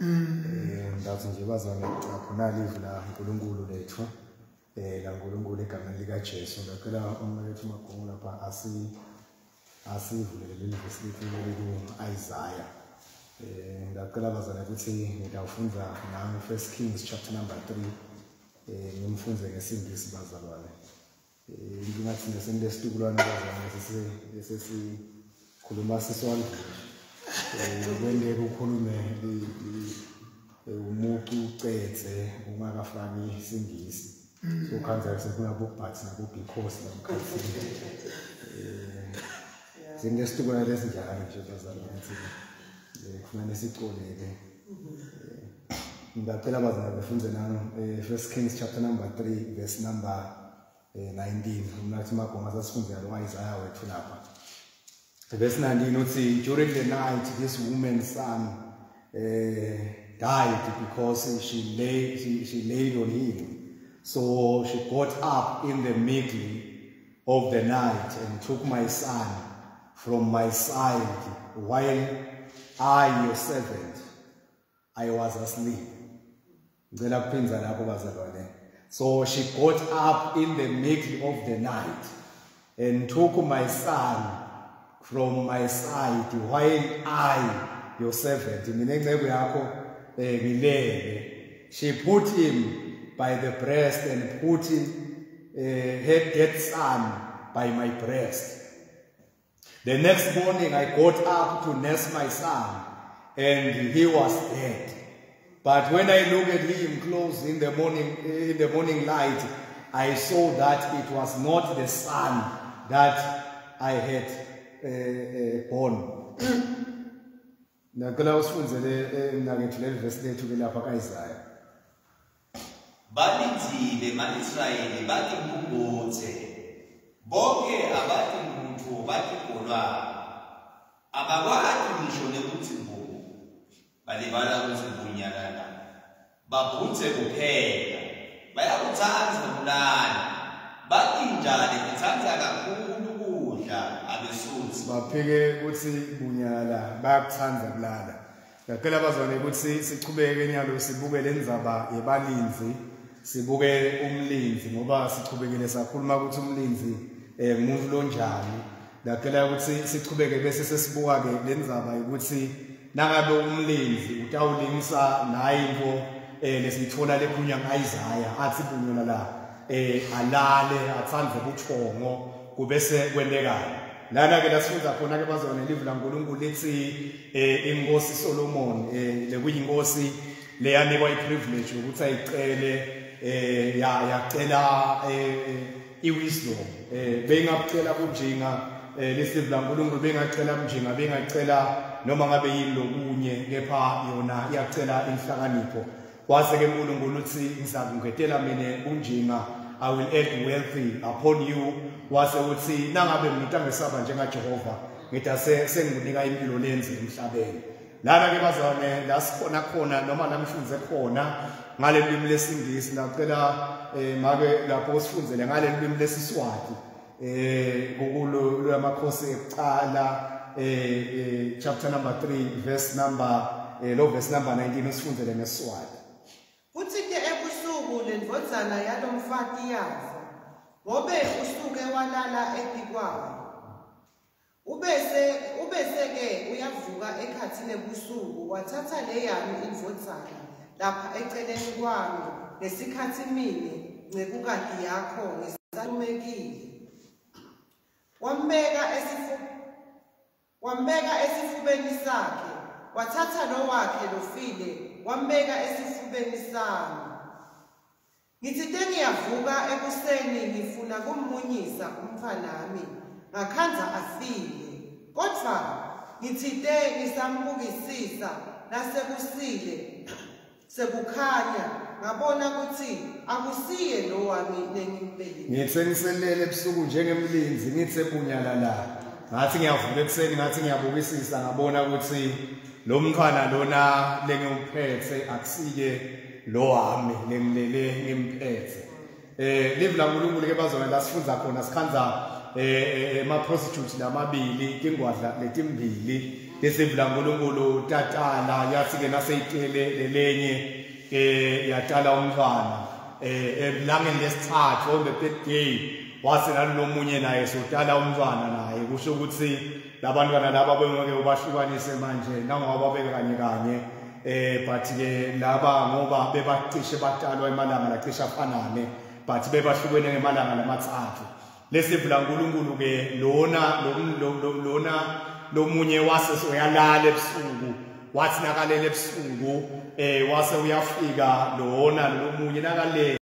Ngathi nje bazalwane chaphuna live la uNkulunkulu lethu. La uNkulunkulu egameni lika Jesu. Ngicela umnakethu Magongo lapha asivulele leli vesi lethu ku Isaiah. Ngicela bazalwane ukuthi ngitawufundza nangu First Kings chapter number 3. Ngimfunze ngesingisi bazalwane. Ngingathi nesenilesitukulwane bazalwane sesikhuluma sisonke. Kwendeka ukhulume umucu ucethe ungakafaki isingisi. So khanza sekuna bo but nabo because lamkhathini. Senilesitukulwane lesinjalo nje bazalwane ukuthi kufanele sicoleke. Ngiyacela bazalwane befunze nami First Kings chapter number 3 verse number 19. Umnathi Magonga sasifundzela lo Isaiah wethu lapha. Verse 19 uthi, during the night this woman's son died because she laid on him. So she got up in the middle of the night and took my son from my side while I, your servant, I was asleep. Ngicela kuphinza lapho bazalwane. So she got up in the middle of the night and took my son from my side while I, your servant, mina inceku yakho ngilele. She put him by the breast and put her dead son by my breast. The next morning I got up to nurse my son, and he was dead. But when I looked at him close in the morning light, I saw that it was not the son that I had born. Ngicela usifundzele mnakethu leli verse lethu ke lapha kaIsaiah. Balindzile ma-Israyeli batimphumphutse, bonke abati lutho batigolwane, abakwati ngisho nekutsi mbu, balibala kutsi bunyalala, babhutse kuphela, bayakutsandza kulala, batinja letitsandza kakhulu kudla abesutsi. Baphike kutsi bunyalala, bayakutsandza kulala. Ngicela bazalwane ukuthi sichubeke nyalo sibuke lendzaba yebalindzi, sibuke umlindzi ngoba sichubekile sakhuluma ukuthi umlindzi ngumuntu lonjani. Ngicela ukuthi sichubeke bese sesibuka ke lendzaba ukuthi nangabe umlindzi utawulingisa nayi intfo lesiyitfola lekhunya ngaIsaiah athi bunyalala alale atsandze buthongo kubese kwentekani. Lana ke lasifundza khona ke bazalwane live laNkulunkulu lithi inkosi Solomon lekuyinkosi leyanikwa iprivilege ukuthi ayicele yacela iwisdom bengakucela kunjinga lesive laNkulunkulu bengacela kunjinga bengacela noma ngabe yini lokunye kepha yona iyacela inhlakanipho. Kwase ke uNkulunkulu uthi ngizakungetela mina kunjinga, I will add wealthy upon you. Wase uthi nangabe mina ngesaba njengaJehova ngidase sengikunika impilo lenze emhlabeni. Lana ke bazalwane la sikhona khona noma la ngifunze khona ngale limi lesingisi ngicela make lapho sifundzele ngale limi lesiswati kukulo lwamakhosi ekucala chapter number 3 verse number lo verse number 19 usifundzele ngesiswati. Kutsite ebusuku lendvodzana yalomfati yafa ngobe usuke walala etikwayo. Ubese-ke uyavuka ekhatsi nebusuku wathatha leyami indvodzana lapha eceleni kwami ngesikhatsi mine ncekukati yakho ngisalumekile. Wambeka esifubeni sakhe, wathatha lo wakhe lofile wambeka esifubeni sami. Ngitsite ngiyavuka ekuseni ngifuna kummunyisa umntfwanami, ngakhandza afile. Kodvwa ngitsite ngisambukisisa nasekusile sekukhanya ngabona kutsi akusiye lo wami lengimbelekile. Ngitse ngiselele ebusuku njengemlindzi ngitse bunyalala. Ngathi ngiyavuka ekuseni ngathi ngiyabukisisa ngabona ukuthi lo mntfwana lona lengiwuphethe akusike lo wami lengilele ngimphethe. Live laNkulunkulu ke bazalwane la sifundza khona sikhandza ema prostitutes lamabili tingwadla letimbili. Lesivu laNkulunkulu tatala, yathi ke naseyitele lelenye yatala umntwana elangeni lesithathu, on the third day, wase nalomunye naye sotala umntwana naye. Kusho ukuthi labantwana laba bengeke ubahlukanise manje nangoba babeke kanye kanye, but ke laba ngoba bebacishe batalwa emalanga lacishe afanane, but bebahlukene ngemalanga lamathathu. Lesivu laNkulunkulu ke lona lona lomunye wase soyalala ebusuku, wathi nakalele ebusuku wase uyafika lona lomunye nakalele.